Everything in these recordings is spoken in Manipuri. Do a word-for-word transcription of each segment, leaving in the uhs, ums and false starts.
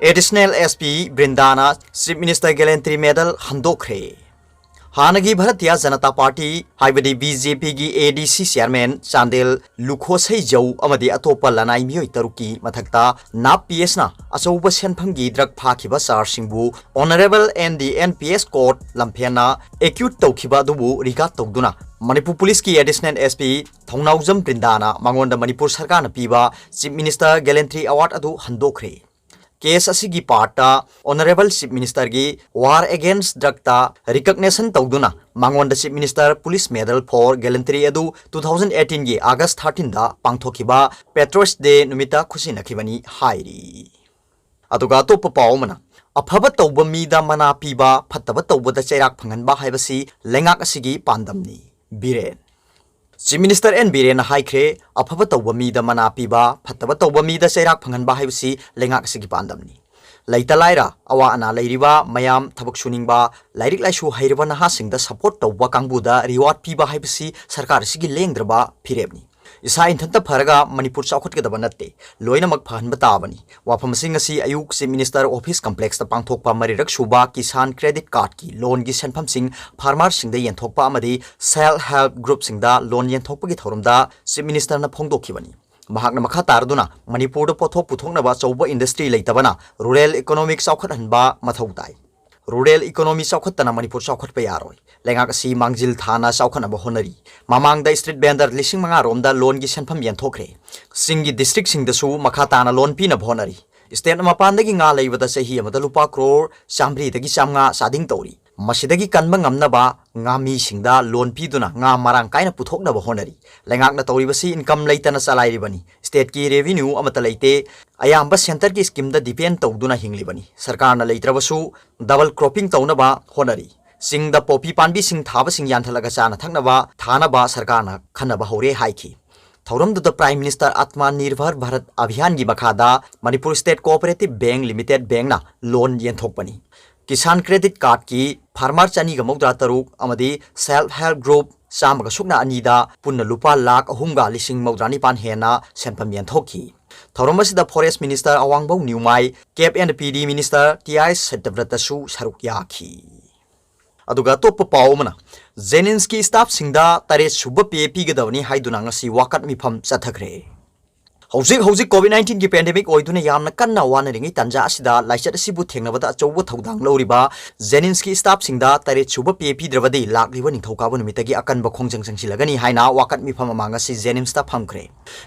ꯑꯦꯗꯤꯁꯅꯦꯜ ꯑꯦꯁ ꯄꯤ ꯕ꯭ꯔꯤꯟꯗꯥꯅ ꯆꯤꯐ ꯃꯤꯅꯤꯁꯇꯔ ꯒꯦꯂꯦꯟꯇ꯭ꯔꯤ ꯃꯦꯗꯜ ꯍꯟꯗꯣꯛꯈ꯭ꯔꯦ꯫ ꯍꯥꯟꯅꯒꯤ ꯚꯥꯔꯇꯤꯌꯥ ꯖꯅꯇꯥ ꯄꯥꯔꯇꯤ, ꯍꯥꯏꯕꯗꯤ ꯕꯤ ꯖꯦ ꯄꯤꯒꯤ ꯑꯦ ꯗꯤ ꯁꯤ ꯆꯤꯌꯥꯔꯃꯦꯟ ꯆꯥꯟꯗꯦꯜ ꯂꯨꯈꯣꯁꯩꯖꯧ ꯑꯃꯗꯤ ꯑꯇꯣꯞꯄ ꯂꯅꯥꯏ ꯃꯤꯑꯣꯏ ꯇꯔꯨꯛꯀꯤ ꯃꯊꯛꯇ ꯅꯥꯞ ꯄꯤ ꯑꯦꯁꯅ ꯑꯆꯧꯕ ꯁꯦꯟꯐꯝꯒꯤ ꯗ꯭ꯔꯒ ꯐꯥꯈꯤꯕ ꯆꯥꯔꯖꯁꯤꯡꯕꯨ honourable N D N P S court ꯂꯝꯐꯦꯜꯅ ꯑꯦꯀ꯭ꯌꯨꯠ ꯇꯧꯈꯤꯕ ꯑꯗꯨꯕꯨ ꯔꯤꯒꯥꯔꯗ ꯇꯧꯗꯨꯅ ꯃꯅꯤꯄꯨꯔ ꯄꯨꯂꯤꯁꯀꯤ ꯑꯦꯗꯤꯁꯅꯦꯜ ꯑꯦꯁ ꯄꯤ ꯊꯧꯅꯥꯎꯖꯝ ꯕ꯭ꯔꯤꯟꯗꯥꯅ ꯃꯉꯣꯟꯗ ꯃꯅꯤꯄꯨꯔ ꯁꯔꯀꯥꯔꯅ ꯄꯤꯕ ꯆꯤꯐ ꯃꯤꯅꯤꯁꯇꯔ ꯒꯦꯂꯦꯟꯇ꯭ꯔꯤ ꯑꯦꯋꯥꯔꯗ ꯑꯗꯨ ꯍꯟꯗꯣꯛꯈ꯭ꯔꯦ꯫ ꯀꯦꯁ ꯑꯁꯤꯒꯤ ꯄꯥꯔꯠꯇ ꯑꯣꯅꯔꯦꯕꯜ ꯆꯤꯐ ꯃꯤꯅꯤꯁꯇꯔꯒꯤ ꯋꯥꯔ ꯑꯦꯒꯦꯟꯁ ꯗ꯭ꯔꯒꯇ ꯔꯤꯀꯒꯅꯦꯁꯟ ꯇꯧꯗꯨꯅ ꯃꯉꯣꯟꯗ chief minister police medal for gallantry ꯑꯗꯨ ꯇꯨ ꯊꯥꯎꯖꯟ ꯑꯦꯇꯤꯟꯒꯤ ꯑꯥꯒꯁ ꯊꯥꯔꯇꯤꯟꯗ ꯄꯥꯡꯊꯣꯛꯈꯤꯕ ꯄꯦꯇ꯭ꯔꯣꯏꯠꯁ ꯗꯦ ꯅꯨꯃꯤꯠꯇ ꯈꯨꯠꯁꯤꯟꯅꯈꯤꯕꯅꯤ ꯍꯥꯏꯔꯤ꯫ ꯑꯗꯨꯒ ꯑꯇꯣꯞꯄ ꯄꯥꯎ ꯑꯃꯅ, ꯑꯐꯕ ꯇꯧꯕ ꯃꯤꯗ ꯃꯅꯥ ꯄꯤꯕ, ꯐꯠꯇꯕ ꯇꯧꯕꯗ ꯆꯩꯔꯥꯛ ꯐꯪꯍꯟꯕ ꯍꯥꯏꯕꯁꯤ ꯂꯩꯉꯥꯛ ꯑꯁꯤꯒꯤ ꯄꯥꯟꯗꯝꯅꯤ꯫ ꯕꯤꯔꯦꯟ꯫ ꯆꯤꯐ ꯃꯤꯅꯤꯁꯇꯔ ꯑꯦꯟ ꯕꯤꯔꯦꯟꯅ ꯍꯥꯏꯈ꯭ꯔꯦ, ꯑꯐꯕ ꯇꯧꯕ ꯃꯤꯗ ꯃꯅꯥ ꯄꯤꯕ, ꯐꯠꯇꯕ ꯇꯧꯕ ꯃꯤꯗ ꯆꯩꯔꯥꯛ ꯐꯪꯍꯟꯕ ꯍꯥꯏꯕꯁꯤ ꯂꯩꯉꯥꯛ ꯑꯁꯤꯒꯤ ꯄꯥꯟꯗꯝꯅꯤ꯫ ꯂꯩꯇ ꯂꯥꯏꯔ, ꯑꯋꯥ ꯑꯅꯥ ꯂꯩꯔꯤꯕ ꯃꯌꯥꯝ, ꯊꯕꯛ ꯁꯨꯅꯤꯡꯕ, ꯂꯥꯏꯔꯤꯛ ꯂꯥꯏꯁꯨ ꯍꯩꯔꯕ ꯅꯍꯥꯁꯤꯡꯗ ꯁꯄꯣꯔꯠ ꯇꯧꯕ ꯀꯥꯡꯕꯨꯗ ꯔꯤꯋꯥꯔꯗ ꯄꯤꯕ ꯍꯥꯏꯕꯁꯤ ꯁꯔꯀꯥꯔ ꯑꯁꯤꯒꯤ ꯂꯦꯡꯗ꯭ꯔꯕ ꯐꯤꯔꯦꯞꯅꯤ꯫ ꯏꯁꯥ ꯏꯟꯊꯟꯇ ꯐꯔꯒ ꯃꯅꯤꯄꯨꯔ ꯆꯥꯎꯈꯠꯀꯗꯕ ꯅꯠꯇꯦ, ꯂꯣꯏꯅꯃꯛ ꯐꯍꯟꯕ ꯇꯥꯕꯅꯤ꯫ ꯋꯥꯐꯝꯁꯤꯡ ꯑꯁꯤ ꯑꯌꯨꯛ ꯆꯤꯐ ꯃꯤꯅꯤꯁꯇꯔ ꯑꯣꯐꯤꯁ ꯀꯝꯄ꯭ꯂꯦꯛꯁꯇ ꯄꯥꯡꯊꯣꯛꯄ ꯃꯔꯤꯔꯛ ꯁꯨꯕ ꯀꯤꯁꯥꯟ ꯀ꯭ꯔꯦꯗꯤꯠ ꯀꯥꯔꯗꯀꯤ ꯂꯣꯟꯒꯤ ꯁꯦꯟꯐꯝꯁꯤꯡ ꯐꯥꯔꯃꯔꯁꯤꯡꯗ ꯌꯦꯟꯊꯣꯛꯄ ꯑꯃꯗꯤ ꯁꯦꯜꯐ ꯍꯦꯜꯞ ꯒ꯭ꯔꯨꯞꯁꯤꯡꯗ ꯂꯣꯟ ꯌꯦꯟꯊꯣꯛꯄꯒꯤ ꯊꯧꯔꯝꯗ ꯆꯤꯐ ꯃꯤꯅꯤꯁꯇꯔꯅ ꯐꯣꯡꯗꯣꯛꯈꯤꯕꯅꯤ꯫ ꯃꯍꯥꯛꯅ ꯃꯈꯥ ꯇꯥꯔꯗꯨꯅ ꯃꯅꯤꯄꯨꯔꯗ ꯄꯣꯠꯊꯣꯛ ꯄꯨꯊꯣꯛꯅꯕ ꯑꯆꯧꯕ ꯏꯟꯗꯁꯇ꯭ꯔꯤ ꯂꯩꯇꯕꯅ ꯔꯨꯔꯦꯜ ꯏꯀꯣꯅꯣꯃꯤꯛ ꯆꯥꯎꯈꯠꯍꯟꯕ ꯃꯊꯧ ꯇꯥꯏ꯫ ꯔꯨꯔꯦꯜ ꯏꯀꯣꯅꯣꯃꯤ ꯆꯥꯎꯈꯠꯇꯅ ꯃꯅꯤꯄꯨꯔ ꯆꯥꯎꯈꯠꯄ ꯌꯥꯔꯣꯏ꯫ ꯂꯩꯉꯥꯛ ꯑꯁꯤ ꯃꯥꯡꯖꯤꯜ ꯊꯥꯅ ꯆꯥꯎꯈꯠꯅꯕ ꯍꯣꯠꯅꯔꯤ꯫ ꯃꯃꯥꯡꯗ ꯁ꯭ꯇ꯭ꯔꯤꯠ ꯚꯦꯟꯗꯔ ꯂꯤꯁꯤꯡ ꯃꯉꯥ ꯔꯣꯝꯗ ꯂꯣꯟꯒꯤ ꯁꯦꯟꯐꯝ ꯌꯦꯟꯊꯣꯛꯈ꯭ꯔꯦ꯫ ꯆꯤꯡꯒꯤ ꯗꯤꯁꯇ꯭ꯔꯤꯛꯁꯤꯡꯗꯁꯨ ꯃꯈꯥ ꯇꯥꯅ ꯂꯣꯟ ꯄꯤꯅꯕ ꯍꯣꯠꯅꯔꯤ꯫ ꯁ꯭ꯇꯦꯠ ꯃꯄꯥꯟꯗꯒꯤ ꯉꯥ ꯂꯩꯕꯗ ꯆꯍꯤ ꯑꯃꯗ ꯂꯨꯄꯥ ꯀ꯭ꯔꯣꯔ ꯆꯥꯝꯃꯔꯤꯗꯒꯤ ꯆꯥꯝꯃꯉꯥ ꯆꯥꯗꯤꯡ ꯇꯧꯔꯤ꯫ ꯃꯁꯤꯗꯒꯤ ꯀꯟꯕ ꯉꯝꯅꯕ ꯉꯥꯃꯤꯁꯤꯡꯗ ꯂꯣꯟ ꯄꯤꯗꯨꯅ ꯉꯥ ꯃꯔꯥꯡ ꯀꯥꯏꯅ ꯄꯨꯊꯣꯛꯅꯕ ꯍꯣꯠꯅꯔꯤ꯫ ꯂꯩꯉꯥꯛꯅ ꯇꯧꯔꯤꯕꯁꯤ ꯏꯟꯀꯝ ꯂꯩꯇꯅ ꯆꯂꯥꯏꯔꯤꯕꯅꯤ꯫ ꯁ꯭ꯇꯦꯠꯀꯤ ꯔꯦꯚꯤꯅ꯭ꯌꯨ ꯑꯃꯠꯇ ꯂꯩꯇꯦ꯫ ꯑꯌꯥꯝꯕ ꯁꯦꯟꯇꯔꯒꯤ ꯁ꯭ꯀꯤꯝꯗ ꯗꯤꯄꯦꯟ ꯇꯧꯗꯨꯅ ꯍꯤꯡꯂꯤꯕꯅꯤ꯫ ꯁꯔꯀꯥꯔꯅ ꯂꯩꯇ꯭ꯔꯕꯁꯨ ꯗꯕꯜ ꯀ꯭ꯔꯣꯞꯄꯤꯡ ꯇꯧꯅꯕ ꯍꯣꯠꯅꯔꯤ꯫ ꯆꯤꯡꯗ ꯄꯣꯄꯤ ꯄꯥꯝꯕꯤꯁꯤꯡ ꯊꯥꯕꯁꯤꯡ ꯌꯥꯟꯊꯠꯂꯒ ꯆꯥꯅ ꯊꯛꯅꯕ ꯊꯥꯅꯕ ꯁꯔꯀꯥꯔꯅ ꯈꯟꯅꯕ ꯍꯧꯔꯦ ꯍꯥꯏꯈꯤ꯫ ꯊꯧꯔꯝꯗꯨꯗ ꯄ꯭ꯔꯥꯏꯝ ꯃꯤꯅꯤꯁꯇꯔ ꯑꯠꯃꯥ ꯅꯤꯔꯚꯔ ꯚꯥꯔꯠ ꯑꯚꯤꯌꯥꯟꯒꯤ ꯃꯈꯥꯗ Manipur state cooperative bank limited ꯕꯦꯡꯛꯅ ꯂꯣꯟ ꯌꯦꯟꯊꯣꯛꯄꯅꯤ꯫ ꯀꯤꯁꯥꯟ ꯀ꯭ꯔꯦꯗꯤꯠ ꯀꯥꯔꯗꯀꯤ ꯐꯥꯔꯃꯔ ꯆꯅꯤꯒ ꯃꯧꯗ꯭ꯔꯥ ꯇꯔꯨꯛ ꯑꯃꯗꯤ ꯁꯦꯜꯐ ꯍꯦꯜꯞ ꯒ꯭ꯔꯨꯞ ꯆꯥꯝꯃꯒ ꯁꯨꯞꯅ ꯑꯅꯤꯗ ꯄꯨꯟꯅ ꯂꯨꯄꯥ ꯂꯥꯈ ꯑꯍꯨꯝꯒ ꯂꯤꯁꯤꯡ ꯃꯧꯗ꯭ꯔꯥ ꯅꯤꯄꯥꯟ ꯍꯦꯟꯅ ꯁꯦꯟꯐꯝ ꯌꯦꯟꯊꯣꯛꯈꯤ꯫ ꯊꯧꯔꯝ ꯑꯁꯤꯗ ꯐꯣꯔꯦꯁ ꯃꯤꯅꯤꯁꯇꯔ ꯑꯋꯥꯡꯕꯧ ꯅ꯭ꯌꯨꯃꯥꯏ, ꯀꯦꯞ ꯑꯦꯟ ꯄꯤ ꯗꯤ ꯃꯤꯅꯤꯁꯇꯔ ꯇꯤ ꯑꯥꯏ ꯁꯇ꯭ꯌꯕ꯭ꯔꯇꯁꯨ ꯁꯔꯨꯛ ꯌꯥꯈꯤ꯫ ꯑꯗꯨꯒ ꯑꯇꯣꯞꯄ ꯄꯥꯎ ꯑꯃꯅ, ꯖꯦꯅꯤꯝꯁꯀꯤ ꯁ꯭ꯇꯥꯐꯁꯤꯡꯗ ꯇꯔꯦꯠ ꯁꯨꯕ ꯄꯦ ꯄꯤꯒꯗꯕꯅꯤ ꯍꯥꯏꯗꯨꯅ ꯉꯁꯤ ꯋꯥꯀꯠ ꯃꯤꯐꯝ ꯆꯠꯊꯈ꯭ꯔꯦ꯫ ꯍꯧꯖꯤꯛ ꯍꯧꯖꯤꯛ ꯀꯣꯚꯤꯗ ꯅꯥꯏꯟꯇꯤꯟꯒꯤ ꯄꯦꯟꯗꯦꯃꯤꯛ ꯑꯣꯏꯗꯨꯅ ꯌꯥꯝꯅ ꯀꯟꯅ ꯋꯥꯅꯔꯤꯉꯩ ꯇꯥꯟꯖꯥ ꯑꯁꯤꯗ ꯂꯥꯏꯆꯠ ꯑꯁꯤꯕꯨ ꯊꯦꯡꯅꯕꯗ ꯑꯆꯧꯕ ꯊꯧꯗꯥꯡ ꯂꯧꯔꯤꯕ ꯖꯦꯅꯤꯝꯁꯀꯤ ꯁ꯭ꯇꯥꯐꯁꯤꯡꯗ ꯇꯔꯦꯠ ꯁꯨꯕ ꯄꯦ ꯄꯤꯗ꯭ꯔꯕꯗꯤ ꯂꯥꯛꯂꯤꯕ ꯅꯤꯡꯊꯧꯀꯥꯕ ꯅꯨꯃꯤꯠꯇꯒꯤ ꯑꯀꯟꯕ ꯈꯣꯡꯖꯪ ꯆꯪꯁꯤꯜꯂꯒꯅꯤ ꯍꯥꯏꯅ ꯋꯥꯀꯠ ꯃꯤꯐꯝ ꯑꯃ ꯉꯁꯤ ꯖꯦꯅꯤꯝꯁꯇ ꯐꯝꯈ꯭ꯔꯦ꯫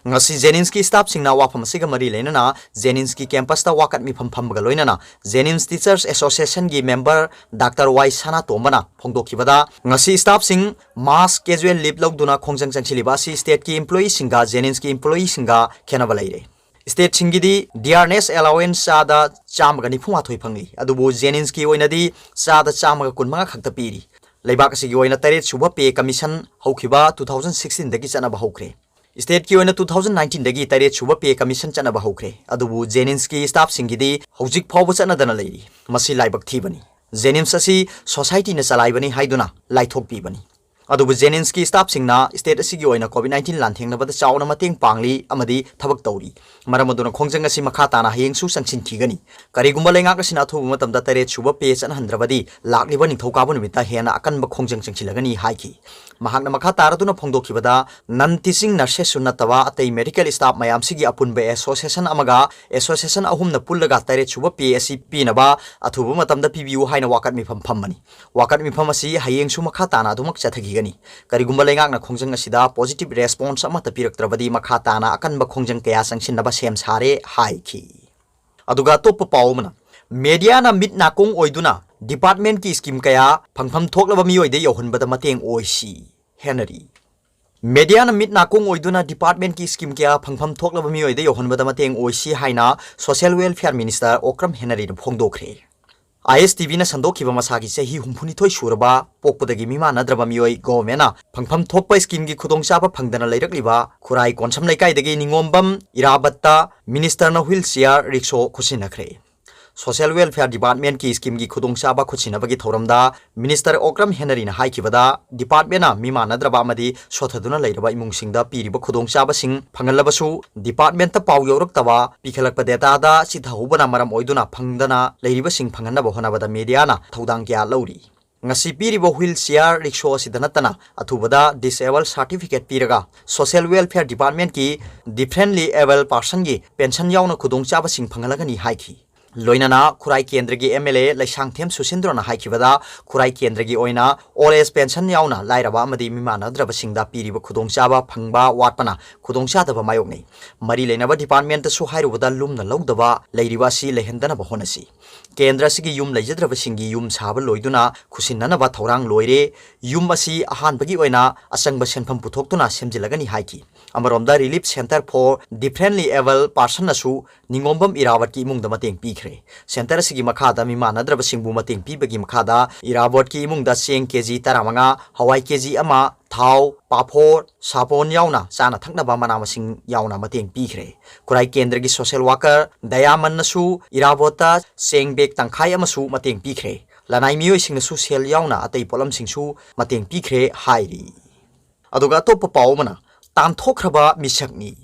ꯉꯁꯤ ꯖꯦꯅꯤꯝꯁꯀꯤ ꯁ꯭ꯇꯥꯐꯁꯤꯡꯅ ꯋꯥꯐꯝ ꯑꯁꯤꯒ ꯃꯔꯤ ꯂꯩꯅꯅ ꯖꯦꯅꯤꯝꯁꯀꯤ ꯀꯦꯝꯄꯁꯇ ꯋꯥꯀꯠ ꯃꯤꯐꯝ ꯐꯝꯕꯒ ꯂꯣꯏꯅꯅ ꯖꯦꯅꯤꯝꯁ ꯇꯤꯆꯔꯁ ꯑꯦꯁꯣꯁꯤꯌꯦꯁꯟꯒꯤ ꯃꯦꯝꯕꯔ ꯗꯥꯛꯇꯔ ꯋꯥꯏ ꯁꯅꯥꯇꯣꯝꯕꯅ ꯐꯣꯡꯗꯣꯛꯈꯤꯕꯗ, ꯉꯁꯤ ꯁ꯭ꯇꯥꯐꯁꯤꯡ ꯃꯥꯁ ꯀꯦꯖꯨꯋꯦꯜ ꯂꯤꯞ ꯂꯧꯗꯨꯅ ꯈꯣꯡꯖꯪ ꯆꯪꯁꯤꯜꯂꯤꯕ ꯑꯁꯤ ꯁ꯭ꯇꯦꯠꯀꯤ ꯏꯝꯄ꯭ꯂꯣꯌꯤꯁꯤꯡꯒ ꯖꯦꯅꯤꯝꯁꯀꯤ ꯏꯝꯄ꯭ꯂꯣꯌꯤꯁꯤꯡꯒ ꯈꯦꯠꯅꯕ ꯂꯩꯔꯦ꯫ ꯁ꯭ꯇꯦꯠꯁꯤꯡꯒꯤꯗꯤ ꯗꯤꯌꯥꯔꯅꯦꯁ ꯑꯦꯂꯥꯋꯦꯟꯁ ꯆꯥꯗ ꯆꯥꯝꯃꯒ ꯅꯤꯐꯨ ꯃꯥꯊꯣꯏ ꯐꯪꯂꯤ, ꯑꯗꯨꯕꯨ ꯖꯦꯅꯤꯝꯁꯀꯤ ꯑꯣꯏꯅꯗꯤ ꯆꯥꯗ ꯆꯥꯝꯃꯒ ꯀꯨꯟꯃꯉꯥ ꯈꯛꯇ ꯄꯤꯔꯤ꯫ ꯂꯩꯕꯥꯛ ꯑꯁꯤꯒꯤ ꯑꯣꯏꯅ ꯇꯔꯦꯠ ꯁꯨꯕ ꯄꯦ ꯀꯃꯤꯁꯟ ꯍꯧꯈꯤꯕ two thousand sixteen ꯗꯒꯤ ꯆꯠꯅꯕ ꯍꯧꯈ꯭ꯔꯦ꯫ ꯁ꯭ꯇꯦꯠꯀꯤ ꯑꯣꯏꯅ two thousand nineteen ꯗꯒꯤ ꯇꯔꯦꯠ ꯁꯨꯕ ꯄꯦ ꯀꯃꯤꯁꯟ ꯆꯠꯅꯕ ꯍꯧꯈ꯭ꯔꯦ, ꯑꯗꯨꯕꯨ ꯖꯦꯅꯤꯝꯁꯀꯤ ꯁ꯭ꯇꯥꯐꯁꯤꯡꯒꯤꯗꯤ ꯍꯧꯖꯤꯛ ꯐꯥꯎꯕ ꯆꯠꯅꯗꯅ ꯂꯩꯔꯤ꯫ ꯃꯁꯤ ꯂꯥꯏꯕꯛ ꯊꯤꯕꯅꯤ꯫ ꯖꯦꯅꯤꯝꯁ ꯑꯁꯤ ꯁꯣꯁꯥꯏꯇꯤꯅ ꯆꯂꯥꯏꯕꯅꯤ ꯍꯥꯏꯗꯨꯅ ꯂꯥꯏꯊꯣꯛꯄꯤꯕꯅꯤ꯫ ꯑꯗꯨꯕꯨ ꯖꯦꯅꯤꯝꯁꯀꯤ ꯁ꯭ꯇꯥꯐꯁꯤꯡꯅ ꯁ꯭ꯇꯦꯠ ꯑꯁꯤꯒꯤ ꯑꯣꯏꯅ ꯀꯣꯚꯤꯗ ꯅꯥꯏꯟꯇꯤꯟ ꯂꯥꯟꯊꯦꯡꯅꯕꯗ ꯆꯥꯎꯅ ꯃꯇꯦꯡ ꯄꯥꯡꯂꯤ ꯑꯃꯗꯤ ꯊꯕꯛ ꯇꯧꯔꯤ꯫ ꯃꯔꯝ ꯑꯗꯨꯅ ꯈꯣꯡꯖꯪ ꯑꯁꯤ ꯃꯈꯥ ꯇꯥꯅ ꯍꯌꯦꯡꯁꯨ ꯆꯪꯁꯤꯟꯈꯤꯒꯅꯤ꯫ ꯀꯔꯤꯒꯨꯝꯕ ꯂꯩꯉꯥꯛ ꯑꯁꯤꯅ ꯑꯊꯨꯕ ꯃꯇꯝꯗ ꯇꯔꯦꯠ ꯁꯨꯕ ꯄꯦ ꯆꯠꯅꯍꯟꯗ꯭ꯔꯕꯗꯤ ꯂꯥꯛꯂꯤꯕ ꯅꯤꯡꯊꯧꯀꯥꯕ ꯅꯨꯃꯤꯠꯇ ꯍꯦꯟꯅ ꯑꯀꯟꯕ ꯈꯣꯡꯖꯪ ꯆꯪꯁꯤꯜꯂꯒꯅꯤ ꯍꯥꯏꯈꯤ꯫ ꯃꯍꯥꯛꯅ ꯃꯈꯥ ꯇꯥꯔꯗꯨꯅ ꯐꯣꯡꯗꯣꯛꯈꯤꯕꯗ, ꯅꯟ ꯇꯤꯆꯤꯡ ꯅꯔꯁꯦꯁꯁꯨ ꯅꯠꯇꯕ ꯑꯇꯩ ꯃꯦꯗꯤꯀꯦꯜ ꯁ꯭ꯇꯥꯐ ꯃꯌꯥꯝꯁꯤꯒꯤ ꯑꯄꯨꯟꯕ ꯑꯦꯁꯣꯁꯤꯌꯦꯁꯟ ꯑꯃꯒ ꯑꯦꯁꯣꯁꯤꯌꯦꯁꯟ ꯑꯍꯨꯝꯅ ꯄꯨꯜꯂꯒ ꯇꯔꯦꯠ ꯁꯨꯕ ꯄꯦ ꯑꯁꯤ ꯄꯤꯅꯕ ꯑꯊꯨꯕ ꯃꯇꯝꯗ ꯄꯤꯕꯤꯌꯨ ꯍꯥꯏꯅ ꯋꯥꯀꯠ ꯃꯤꯐꯝ ꯐꯝꯕꯅꯤ꯫ ꯋꯥꯀꯠ ꯃꯤꯐꯝ ꯑꯁꯤ ꯍꯌꯦꯡꯁꯨ ꯃꯈꯥ ꯇꯥꯅ ꯑꯗꯨꯃꯛ ꯆꯠꯊꯈꯤꯒꯅꯤ꯫ ꯀꯔꯤꯒꯨꯝꯕ ꯂꯩꯉꯥꯛꯅ ꯈꯣꯡꯖꯪ ꯑꯁꯤꯗ ꯄꯣꯖꯤꯇꯤꯚ ꯔꯦꯁꯄꯣꯟꯁ ꯑꯃꯠꯇ ꯄꯤꯔꯛꯇ꯭ꯔꯕꯗꯤ ꯃꯈꯥ ꯇꯥꯅ ꯑꯀꯟꯕ ꯈꯣꯡꯖꯪ ꯀꯌꯥ ꯆꯪꯁꯤꯟꯅꯕ ꯁꯦꯝ ꯁꯥꯔꯦ ꯍꯥꯏꯈꯤ꯫ ꯑꯗꯨꯒ ꯑꯇꯣꯞꯄ ꯄꯥꯎ ꯑꯃꯅ, ꯃꯦꯗꯤꯌꯥꯅ ꯃꯤꯠ ꯅꯥꯀꯣꯡ ꯑꯣꯏꯗꯨꯅ ꯗꯤꯄꯥꯔꯠꯃꯦꯟꯠꯀꯤ ꯁ꯭ꯀꯤꯝ ꯀꯌꯥ ꯐꯪꯐꯝ ꯊꯣꯛꯂꯕ ꯃꯤꯑꯣꯏꯗ ꯌꯧꯍꯟꯕꯗ ꯃꯇꯦꯡ ꯑꯣꯏꯁꯤ꯫ ꯍꯦꯅꯔꯤ꯫ ꯃꯦꯗꯤꯌꯥꯅ ꯃꯤꯠ ꯅꯥꯀꯣꯡ ꯑꯣꯏꯗꯨꯅ ꯗꯤꯄꯥꯔꯠꯃꯦꯟꯠꯀꯤ ꯁ꯭ꯀꯤꯝ ꯀꯌꯥ ꯐꯪꯐꯝ ꯊꯣꯛꯂꯕ ꯃꯤꯑꯣꯏꯗ ꯌꯧꯍꯟꯕꯗ ꯃꯇꯦꯡ ꯑꯣꯏꯁꯤ ꯍꯥꯏꯅ ꯁꯣꯁꯤꯌꯦꯜ ꯋꯦꯜꯐꯤꯌꯔ ꯃꯤꯅꯤꯁꯇꯔ ꯑꯣꯀ꯭ꯔꯝ ꯍꯦꯅꯔꯤꯅ ꯐꯣꯡꯗꯣꯛꯈ꯭ꯔꯦ꯫ ꯑꯥꯏ ꯑꯦꯁ ꯇꯤ ꯚꯤꯅ ꯁꯟꯗꯣꯛꯈꯤꯕ ꯃꯁꯥꯒꯤ ꯆꯍꯤ ꯍꯨꯝꯐꯨꯅꯤꯊꯣꯏ ꯁꯨꯔꯕ ꯄꯣꯛꯄꯗꯒꯤ ꯃꯤꯃꯥꯟꯅꯗ꯭ꯔꯕ ꯃꯤꯑꯣꯏ ꯒꯣꯃꯦꯟꯅ ꯐꯪꯐꯝ ꯊꯣꯛꯄ ꯁ꯭ꯀꯤꯝꯒꯤ ꯈꯨꯗꯣꯡꯆꯥꯕ ꯐꯪꯗꯅ ꯂꯩꯔꯛꯂꯤꯕ ꯈꯨꯔꯥꯏ ꯀꯣꯟꯁꯝ ꯂꯩꯀꯥꯏꯗꯒꯤ ꯅꯤꯉꯣꯝꯕꯝ ꯏꯔꯥꯕꯠꯇ ꯃꯤꯅꯤꯁꯇꯔꯅ ꯋꯤꯜ ꯆꯤꯌꯥꯔ ꯔꯤꯛꯁꯣ ꯈꯨꯠꯁꯤꯟꯅꯈ꯭ꯔꯦ꯫ Social Welfare Departmentꯀꯤ schemeꯒꯤ ꯈꯨꯗꯣꯡꯆꯥꯕ ꯈꯨꯠꯁꯤꯟꯅꯕꯒꯤ ꯊꯧꯔꯝꯗ Minister ꯑꯣꯀ꯭ꯔꯝ ꯍꯦꯅꯔꯤꯅ ꯍꯥꯏꯈꯤꯕꯗ, departmentꯅ ꯃꯤꯃꯥꯟꯅꯗ꯭ꯔꯕ ꯑꯃꯗꯤ ꯁꯣꯠꯊꯗꯨꯅ ꯂꯩꯔꯕ ꯏꯃꯨꯡꯁꯤꯡꯗ ꯄꯤꯔꯤꯕ ꯈꯨꯗꯣꯡꯆꯥꯕꯁꯤꯡ ꯐꯪꯍꯜꯂꯕꯁꯨ, departmentꯇ ꯄꯥꯎ ꯌꯧꯔꯛꯇꯕ, ꯄꯤꯈꯠꯂꯛꯄ dataꯗ ꯆꯤꯊꯍꯧꯕꯅ ꯃꯔꯝ ꯑꯣꯏꯗꯨꯅ ꯐꯪꯗꯅ ꯂꯩꯔꯤꯕꯁꯤꯡ ꯐꯪꯍꯟꯅꯕ ꯍꯣꯠꯅꯕꯗ mediaꯅ ꯊꯧꯗꯥꯡ ꯀꯌꯥ ꯂꯧꯔꯤ꯫ ꯉꯁꯤ ꯄꯤꯔꯤꯕ wheelchair, rickshaw ꯑꯁꯤꯗ ꯅꯠꯇꯅ ꯑꯊꯨꯕꯗ disable certificate ꯄꯤꯔꯒ Social Welfare Departmentꯀꯤ differently abled personꯒꯤ pension ꯌꯥꯎꯅ ꯈꯨꯗꯣꯡꯆꯥꯕꯁꯤꯡ ꯐꯪꯍꯜꯂꯒꯅꯤ ꯍꯥꯏꯈꯤ꯫ ꯂꯣꯏꯅꯅ ꯈꯨꯔꯥꯏ ꯀꯦꯟꯗ꯭ꯔꯒꯤ MLA ꯂꯩꯁꯥꯡꯊꯦꯝ ꯁꯨꯁꯤꯟꯗ꯭ꯔꯣꯅ ꯍꯥꯏꯈꯤꯕꯗ, ꯈꯨꯔꯥꯏ ꯀꯦꯟꯗ꯭ꯔꯒꯤ ꯑꯣꯏꯅ old age pension ꯌꯥꯎꯅ ꯂꯥꯏꯔꯕ ꯑꯃꯗꯤ ꯃꯤꯃꯥꯟꯅꯗ꯭ꯔꯕꯁꯤꯡꯗ ꯄꯤꯔꯤꯕ ꯈꯨꯗꯣꯡꯆꯥꯕ ꯐꯪꯕ ꯋꯥꯠꯄꯅ ꯈꯨꯗꯣꯡꯆꯥꯗꯕ ꯃꯥꯌꯣꯛꯅꯩ꯫ ꯃꯔꯤ ꯂꯩꯅꯕ departmentꯇꯁꯨ ꯍꯥꯏꯔꯨꯕꯗ ꯂꯨꯝꯅ ꯂꯧꯗꯕ ꯂꯩꯔꯤꯕ ꯑꯁꯤ ꯂꯩꯍꯟꯗꯅꯕ ꯍꯣꯠꯅꯁꯤ꯫ ꯀꯦꯟꯗ꯭ꯔ ꯑꯁꯤꯒꯤ ꯌꯨꯝ ꯂꯩꯖꯗ꯭ꯔꯕꯁꯤꯡꯒꯤ ꯌꯨꯝ ꯁꯥꯕ ꯂꯣꯏꯗꯨꯅ ꯈꯨꯠꯁꯤꯟꯅꯅꯕ ꯊꯧꯔꯥꯡ ꯂꯣꯏꯔꯦ꯫ ꯌꯨꯝ ꯑꯁꯤ ꯑꯍꯥꯟꯕꯒꯤ ꯑꯣꯏꯅ ꯑꯆꯪꯕ ꯁꯦꯟꯐꯝ ꯄꯨꯊꯣꯛꯇꯨꯅ ꯁꯦꯝꯖꯤꯜꯂꯒꯅꯤ ꯍꯥꯏꯈꯤ꯫ ꯑꯃꯔꯣꯝꯗ, Relief Centre for Differently Abled Personꯅꯁꯨ ꯅꯤꯉꯣꯝꯕꯝ ꯏꯔꯥꯕꯠꯀꯤ ꯏꯃꯨꯡꯗ ꯃꯇꯦꯡ ꯄꯤꯈ꯭ꯔꯦ꯫ Centre ꯑꯁꯤꯒꯤ ꯃꯈꯥꯗ ꯃꯤꯃꯥꯟꯅꯗ꯭ꯔꯕꯁꯤꯡꯕꯨ ꯃꯇꯦꯡ ꯄꯤꯕꯒꯤ ꯃꯈꯥꯗ ꯏꯔꯥꯕꯣꯠꯀꯤ ꯏꯃꯨꯡꯗ ꯆꯦꯡ KG ꯇꯔꯥꯃꯉꯥ, ꯍꯋꯥꯏ KG ꯑꯃ, ꯊꯥꯎ, ꯄꯥꯐꯣꯔ, ꯁꯥꯄꯣꯟ ꯌꯥꯎꯅ ꯆꯥꯅ ꯊꯛꯅꯕ ꯃꯅꯥ ꯃꯁꯤꯡ ꯌꯥꯎꯅ ꯃꯇꯦꯡ ꯄꯤꯈ꯭ꯔꯦ꯫ ꯈꯨꯔꯥꯏ ꯀꯦꯟꯗ꯭ꯔꯒꯤ social worker ꯗꯌꯥꯃꯟꯅꯁꯨ ꯏꯔꯥꯕꯣꯠꯇ ꯆꯦꯡ bag ꯇꯪꯈꯥꯏ ꯑꯃꯁꯨ ꯃꯇꯦꯡ ꯄꯤꯈ꯭ꯔꯦ꯫ ꯂꯅꯥꯏ ꯃꯤꯑꯣꯏꯁꯤꯡꯅꯁꯨ ꯁꯦꯜ ꯌꯥꯎꯅ ꯑꯇꯩ ꯄꯣꯠꯂꯝꯁꯤꯡꯁꯨ ꯃꯇꯦꯡ ꯄꯤꯈ꯭ꯔꯦ ꯍꯥꯏꯔꯤ꯫ ꯑꯗꯨꯒ ꯑꯇꯣꯞꯄ ꯄꯥꯎ ꯑꯃꯅ, ꯇꯥꯟꯊꯣꯛꯈ꯭ꯔꯕ ꯃꯤꯁꯛꯅꯤ꯫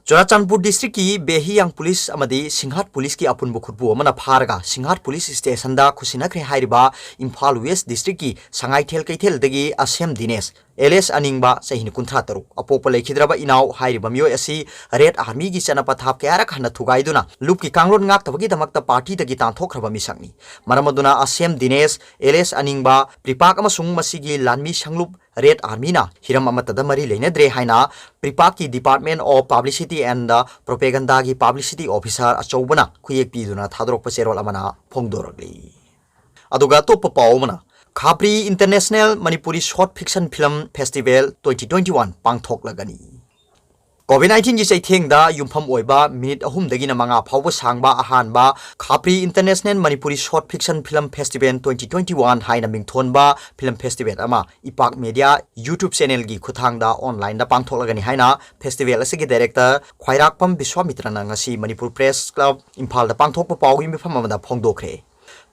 ꯆꯨꯔꯥꯆꯥꯟꯄꯨꯔ districtꯀꯤ ꯕꯦꯍꯤꯌꯥꯡ police ꯑꯃꯗꯤ ꯁꯤꯡꯍꯥꯠ policeꯀꯤ ꯑꯄꯨꯟꯕ ꯈꯨꯠꯄꯨ ꯑꯃꯅ ꯐꯥꯔꯒ ꯁꯤꯡꯍꯥꯠ police stationꯗ ꯈꯨꯠꯁꯤꯟꯅꯈ꯭ꯔꯦ ꯍꯥꯏꯔꯤꯕ ꯏꯝꯐꯥꯜ West districtꯀꯤ ꯁꯉꯥꯏꯊꯦꯜ ꯀꯩꯊꯦꯜꯗꯒꯤ ꯑꯁꯦꯝ ꯗꯤꯅꯦꯁ, alias ꯑꯅꯤꯡꯕ, ꯆꯍꯤ ꯀꯨꯟꯊ꯭ꯔꯥ ꯇꯔꯨꯛ, ꯑꯄꯣꯛꯄ ꯂꯩꯈꯤꯗ꯭ꯔꯕ ꯏꯅꯥꯎ ꯍꯥꯏꯔꯤꯕ ꯃꯤꯑꯣꯏ ꯑꯁꯤ Red Armyꯒꯤ ꯆꯠꯅ ꯄꯊꯥꯞ ꯀꯌꯥꯔꯛ ꯍꯟꯅ ꯊꯨꯒꯥꯏꯗꯨꯅ ꯂꯨꯞꯀꯤ ꯀꯥꯡꯂꯣꯟ ꯉꯥꯛꯇꯕꯒꯤꯗꯃꯛꯇ partyꯗꯒꯤ ꯇꯥꯟꯊꯣꯛꯈ꯭ꯔꯕ ꯃꯤꯁꯛꯅꯤ꯫ ꯃꯔꯝ ꯑꯗꯨꯅ ꯑꯁꯦꯝ ꯗꯤꯅꯦꯁ, alias ꯑꯅꯤꯡꯕ, ꯄ꯭ꯔꯤꯄꯥꯛ ꯑꯃꯁꯨꯡ ꯃꯁꯤꯒꯤ ꯂꯥꯟꯃꯤ ꯁꯪꯂꯨꯞ Red Armyꯅ ꯍꯤꯔꯝ ꯑꯃꯠꯇꯗ ꯃꯔꯤ ꯂꯩꯅꯗ꯭ꯔꯦ ꯍꯥꯏꯅ ꯄ꯭ꯔꯤꯄꯥꯛꯀꯤ Department of Publicity and Propagandaꯒꯤ publicity officer ꯑꯆꯧꯕꯅ ꯈꯨꯌꯦꯛ ꯄꯤꯗꯨꯅ ꯊꯥꯗꯣꯔꯛꯄ ꯆꯦꯔꯣꯜ ꯑꯃꯅ ꯐꯣꯡꯗꯣꯔꯛꯂꯤ꯫ ꯑꯗꯨꯒ ꯑꯇꯣꯞꯄ ꯄꯥꯎ ꯑꯃꯅ, ꯈꯥꯕ꯭ꯔꯤ International Manipuri Short Fiction Film Festival twenty twenty-one ꯄꯥꯡꯊꯣꯛꯂꯒꯅꯤ꯫ COVID nineteen ꯒꯤ ꯆꯩꯊꯦꯡꯗ ꯌꯨꯝꯐꯝ ꯑꯣꯏꯕ ꯃꯤꯅꯤꯠ ꯑꯍꯨꯝꯗꯒꯤꯅ ꯃꯉꯥ ꯐꯥꯎꯕ ꯁꯥꯡꯕ ꯑꯍꯥꯟꯕ ꯈꯥꯄ꯭ꯔꯤ International Manipuri Short Fiction Film Festival twenty twenty-one ꯍꯥꯏꯅ ꯃꯤꯡꯊꯣꯟꯕ film festival ꯑꯃ ꯏꯄꯥꯛ Media YouTube channel ꯒꯤ ꯈꯨꯠꯊꯥꯡꯗ online ꯗ ꯄꯥꯡꯊꯣꯛꯂꯒꯅꯤ ꯍꯥꯏꯅ festival ꯑꯁꯤꯒꯤ director ꯈ꯭ꯋꯥꯏꯔꯥꯛꯄꯝ ꯕꯤꯁ꯭ꯋꯥꯃꯤꯇ꯭ꯔꯅ ꯉꯁꯤ Manipur Press Club ꯏꯝꯐꯥꯜꯗ ꯄꯥꯡꯊꯣꯛꯄ ꯄꯥꯎꯒꯤ ꯃꯤꯐꯝ ꯑꯃꯗ ꯐꯣꯡꯗꯣꯛꯈ꯭ꯔꯦ꯫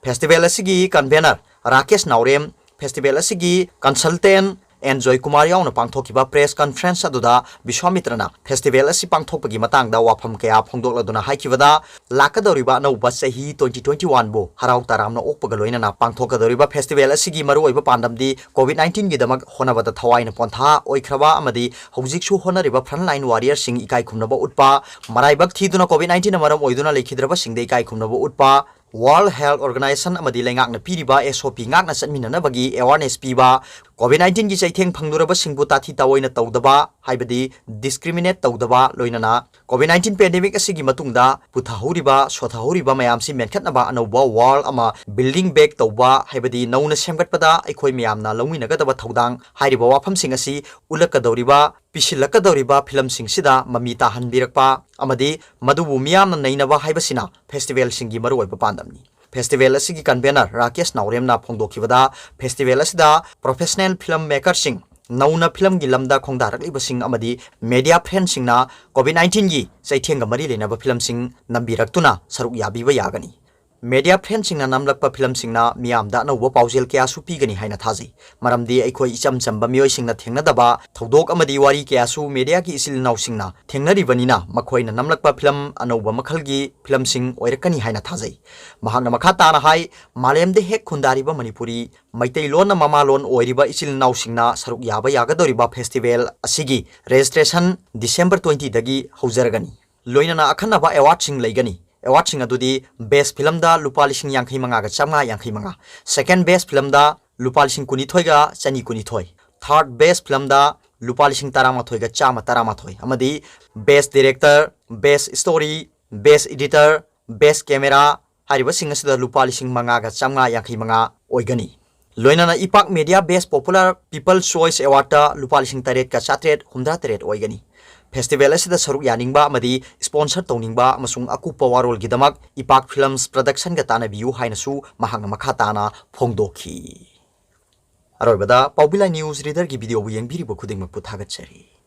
Festival ꯑꯁꯤꯒꯤ convener ꯔꯥꯀꯦꯁ ꯅꯥꯎꯔꯦꯝ, festival ꯑꯁꯤꯒꯤ consultant ꯑꯦꯟ ꯖꯣꯏꯀꯨꯃꯥꯔ ꯌꯥꯎꯅ ꯄꯥꯡꯊꯣꯛꯈꯤꯕ press conference ꯑꯗꯨꯗ ꯕꯤꯁ꯭ꯋꯥꯃꯤꯇ꯭ꯔꯅ festival ꯑꯁꯤ ꯄꯥꯡꯊꯣꯛꯄꯒꯤ ꯃꯇꯥꯡꯗ ꯋꯥꯐꯝ ꯀꯌꯥ ꯐꯣꯡꯗꯣꯛꯂꯗꯨꯅ ꯍꯥꯏꯈꯤꯕꯗ, ꯂꯥꯛꯀꯗꯧꯔꯤꯕ ꯑꯅꯧꯕ ꯆꯍꯤ twenty twenty-one ꯕꯨ ꯍꯔꯥꯎ ꯇꯔꯥꯝꯅ ꯑꯣꯛꯄꯒ ꯂꯣꯏꯅꯅ ꯄꯥꯡꯊꯣꯛꯀꯗꯧꯔꯤꯕ festival ꯑꯁꯤꯒꯤ ꯃꯔꯨꯑꯣꯏꯕ ꯄꯥꯟꯗꯝꯗꯤ COVID nineteen ꯒꯤꯗꯃꯛ ꯍꯣꯠꯅꯕꯗ ꯊꯋꯥꯏꯅ ꯄꯣꯟꯊꯥ ꯑꯣꯏꯈ꯭ꯔꯕ ꯑꯃꯗꯤ ꯍꯧꯖꯤꯛꯁꯨ ꯍꯣꯠꯅꯔꯤꯕ frontline warrior ꯁꯤꯡ ꯏꯀꯥꯏ ꯈꯨꯝꯅꯕ ꯎꯠꯄ, ꯃꯔꯥꯏꯕꯛ ꯊꯤꯗꯨꯅ COVID nineteen ꯅ ꯃꯔꯝ ꯑꯣꯏꯗꯨꯅ ꯂꯩꯈꯤꯗ꯭ꯔꯕꯁꯤꯡꯗ ꯏꯀꯥꯏ ꯈꯨꯝꯅꯕ ꯎꯠꯄ, World Health Organization ꯑꯃꯗꯤ ꯂꯩꯉꯥꯛꯅ ꯄꯤꯔꯤꯕ S O P ꯉꯥꯛꯅ ꯆꯠꯃꯤꯟꯅꯅꯕꯒꯤ awareness ꯄꯤꯕ, COVID nineteen ꯒꯤ ꯆꯩꯊꯦꯡ ꯐꯪꯂꯨꯔꯕꯁꯤꯡꯕꯨ ꯇꯥꯊꯤ ꯇꯥꯑꯣꯏꯅ ꯇꯧꯗꯕ, ꯍꯥꯏꯕꯗꯤ discriminate ꯇꯧꯗꯕ, ꯂꯣꯏꯅꯅ COVID nineteen pandemic ꯑꯁꯤꯒꯤ ꯃꯇꯨꯡꯗ ꯄꯨꯊꯍꯧꯔꯤꯕ, ꯁꯣꯊꯍꯧꯔꯤꯕ ꯃꯌꯥꯝꯁꯤ ꯃꯦꯟꯈꯠꯅꯕ ꯑꯅꯧꯕ world ꯑꯃ building back ꯇꯧꯕ, ꯍꯥꯏꯕꯗꯤ ꯅꯧꯅ ꯁꯦꯝꯒꯠꯄꯗ ꯑꯩꯈꯣꯏ ꯃꯌꯥꯝꯅ ꯂꯧꯃꯤꯟꯅꯒꯗꯕ ꯊꯧꯗꯥꯡ ꯍꯥꯏꯔꯤꯕ ꯋꯥꯐꯝꯁꯤꯡ ꯑꯁꯤ ꯎꯠꯂꯛꯀꯗꯧꯔꯤꯕ, ꯄꯤꯁꯤꯜꯂꯛꯀꯗꯧꯔꯤꯕ film ꯁꯤꯡꯁꯤꯗ ꯃꯃꯤ ꯇꯥꯍꯟꯕꯤꯔꯛꯄ ꯑꯃꯗꯤ ꯃꯗꯨꯕꯨ ꯃꯤꯌꯥꯝꯅ ꯅꯩꯅꯕ ꯍꯥꯏꯕꯁꯤꯅ festival ꯁꯤꯡꯒꯤ ꯃꯔꯨꯑꯣꯏꯕ ꯄꯥꯟꯗꯝꯅꯤ꯫ Festival ꯑꯁꯤꯒꯤ convener ꯔꯥꯀꯦꯁ ꯅꯥꯎꯔꯦꯝꯅ ꯐꯣꯡꯗꯣꯛꯈꯤꯕꯗ, festival ꯑꯁꯤꯗ professional film maker ꯁꯤꯡ, ꯅꯧꯅ film ꯒꯤ ꯂꯝꯗ ꯈꯣꯡꯗꯥꯔꯛꯂꯤꯕꯁꯤꯡ ꯑꯃꯗꯤ media friend ꯁꯤꯡꯅ COVID nineteen ꯒꯤ ꯆꯩꯊꯦꯡꯒ ꯃꯔꯤ ꯂꯩꯅꯕ film ꯁꯤꯡ ꯅꯝꯕꯤꯔꯛꯇꯨꯅ ꯁꯔꯨꯛ ꯌꯥꯕꯤꯕ ꯌꯥꯒꯅꯤ꯫ Media friend ꯁꯤꯡꯅ ꯅꯝꯂꯛꯄ film ꯁꯤꯡꯅ ꯃꯤꯌꯥꯝꯗ ꯑꯅꯧꯕ ꯄꯥꯎꯖꯦꯜ ꯀꯌꯥꯁꯨ ꯄꯤꯒꯅꯤ ꯍꯥꯏꯅ ꯊꯥꯖꯩ꯫ ꯃꯔꯝꯗꯤ ꯑꯩꯈꯣꯏ ꯏꯆꯝ ꯆꯝꯕ ꯃꯤꯑꯣꯏꯁꯤꯡꯅ ꯊꯦꯡꯅꯗꯕ ꯊꯧꯗꯣꯛ ꯑꯃꯗꯤ ꯋꯥꯔꯤ ꯀꯌꯥꯁꯨ media ꯒꯤ ꯏꯆꯤꯜ ꯏꯅꯥꯎꯁꯤꯡꯅ ꯊꯦꯡꯅꯔꯤꯕꯅꯤꯅ, ꯃꯈꯣꯏꯅ ꯅꯝꯂꯛꯄ film ꯑꯅꯧꯕ ꯃꯈꯜꯒꯤ film ꯁꯤꯡ ꯑꯣꯏꯔꯛꯀꯅꯤ ꯍꯥꯏꯅ ꯊꯥꯖꯩ꯫ ꯃꯍꯥꯛꯅ ꯃꯈꯥ ꯇꯥꯅ ꯍꯥꯏ, ꯃꯥꯂꯦꯝꯗ ꯍꯦꯛ ꯈꯨꯟꯗꯥꯔꯤꯕ ꯃꯅꯤꯄꯨꯔꯤ ꯃꯩꯇꯩꯂꯣꯟꯅ ꯃꯃꯥꯂꯣꯟ ꯑꯣꯏꯔꯤꯕ ꯏꯆꯤꯜ ꯏꯅꯥꯎꯁꯤꯡꯅ ꯁꯔꯨꯛ ꯌꯥꯕ ꯌꯥꯒꯗꯧꯔꯤꯕ festival ꯑꯁꯤꯒꯤ registration December twenty ꯗꯒꯤ ꯍꯧꯖꯔꯒꯅꯤ꯫ ꯂꯣꯏꯅꯅ ꯑꯈꯟꯅꯕ award ꯁꯤꯡ ꯂꯩꯒꯅꯤ꯫ Award ꯁꯤꯡ ꯑꯗꯨꯗꯤ best film ꯗ ꯂꯨꯄꯥ ꯂꯤꯁꯤꯡ ꯌꯥꯡꯈꯩ ꯃꯉꯥꯒ ꯆꯥꯝꯃꯉꯥ ꯌꯥꯡꯈꯩ ꯃꯉꯥ, second best film ꯗ ꯂꯨꯄꯥ ꯂꯤꯁꯤꯡ ꯀꯨꯟꯅꯤꯊꯣꯏꯒ ꯆꯅꯤ ꯀꯨꯟꯅꯤꯊꯣꯏ, third best film ꯗ ꯂꯨꯄꯥ ꯂꯤꯁꯤꯡ ꯇꯔꯥꯃꯥꯊꯣꯏꯒ ꯆꯥꯝꯃ ꯇꯔꯥꯃꯥꯊꯣꯏ, ꯑꯃꯗꯤ best director, best story, best editor, best camera ꯍꯥꯏꯔꯤꯕꯁꯤꯡ ꯑꯁꯤꯗ ꯂꯨꯄꯥ ꯂꯤꯁꯤꯡ ꯃꯉꯥꯒ ꯆꯥꯝꯃꯉꯥ ꯌꯥꯡꯈꯩ ꯃꯉꯥ ꯑꯣꯏꯒꯅꯤ꯫ ꯂꯣꯏꯅꯅ ꯏꯄꯥꯛ Media Best Popular People Choice Award ꯇ ꯂꯨꯄꯥ ꯂꯤꯁꯤꯡ ꯇꯔꯦꯠꯀ ꯆꯥꯇ꯭ꯔꯦꯠ ꯍꯨꯝꯗ꯭ꯔꯥ ꯇꯔꯦꯠ ꯑꯣꯏꯒꯅꯤ꯫ Festival ꯑꯁꯤꯗ ꯁꯔꯨꯛ ꯌꯥꯅꯤꯡꯕ ꯑꯃꯗꯤ sponsor ꯇꯧꯅꯤꯡꯕ ꯑꯃꯁꯨꯡ ꯑꯀꯨꯞꯄ ꯋꯥꯔꯣꯜꯒꯤꯗꯃꯛ ꯏꯄꯥꯛ Films Production ꯒ ꯇꯥꯟꯅꯕꯤꯌꯨ ꯍꯥꯏꯅꯁꯨ ꯃꯍꯥꯛꯅ ꯃꯈꯥ ꯇꯥꯅ ꯐꯣꯡꯗꯣꯛꯈꯤ꯫ ꯑꯔꯣꯏꯕꯗ ꯄꯥꯎꯕꯤꯂꯥꯏ News Reader ꯒꯤ video ꯕꯨ ꯌꯦꯡꯕꯤꯔꯤꯕ ꯈꯨꯗꯤꯡꯃꯛꯄꯨ ꯊꯥꯒꯠꯆꯔꯤ꯫